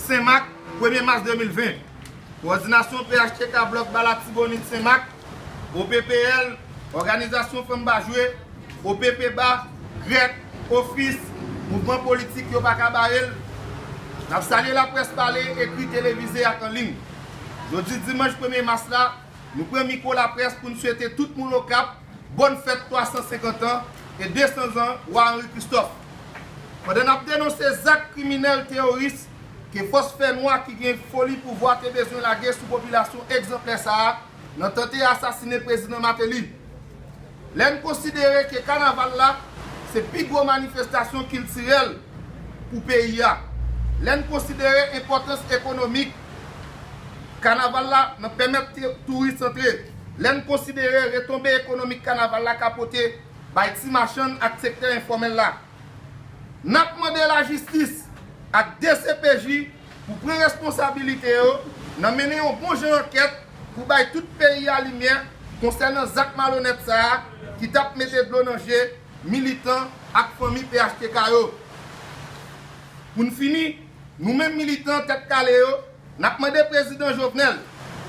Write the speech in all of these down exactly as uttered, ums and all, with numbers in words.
Senmak, premye mas de mil ven. Kowòdinasyon P H T K Blòk Ba Latibonit Senmak, O P P L, Òganizasyon Fanm Bajwe, O P P Ba, grèk, ofis, mouvman politik yo pa ka bare l. N ap salye laprès pale, ekri, televize ak anliy. Jodi dimanch premye mas la, nou pran mikwo laprès pou n swete tout moun Okap bòn fèt twa san senkant an e de san zan Wa Henri Christophe. Pandan n ap denonse zak kriminèl teworis ke fòs fènwa ki gen foli pouvwa te bezwen lage sou popilasyon egzanplè sa a nan tante asasinen Prezidan Martelly. Lè n konsidere ke kanaval la se pi gwo manifestasyon kiltirèl pou peyi a, lè n konsidere enpòtans ekonomik kanaval la nan pèmèt te- touris antre, lè n konsidere retonbe ekonomik kanaval la ka pote bay ti machann ak sektè enfòmèl la. N ap mande lajistis ak D C P J pou pran responsabilite yo nan mennen yon bon jan ankèt pou bay tout peyi a limyè konsènan zak malonèt sa a ki t ap mete dlo nan je militan ak fanmi P H T K yo. Pou n fini, nou menm militan tèt kale yo, n ap mande Prezidan Jovenel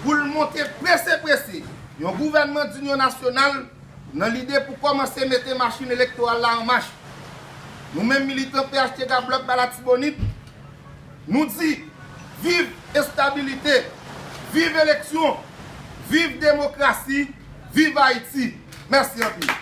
pou l monte prese prese yon gouvènman dinyon nasyonal nan lide pou kòmanse mete machin elektoral la an mach. Nou menm militan P H T K Blòk Ba Latibonit, nou di, viv estabilite, viv eleksyon, viv demokrasi, viv Ayiti. Mèsi anpil.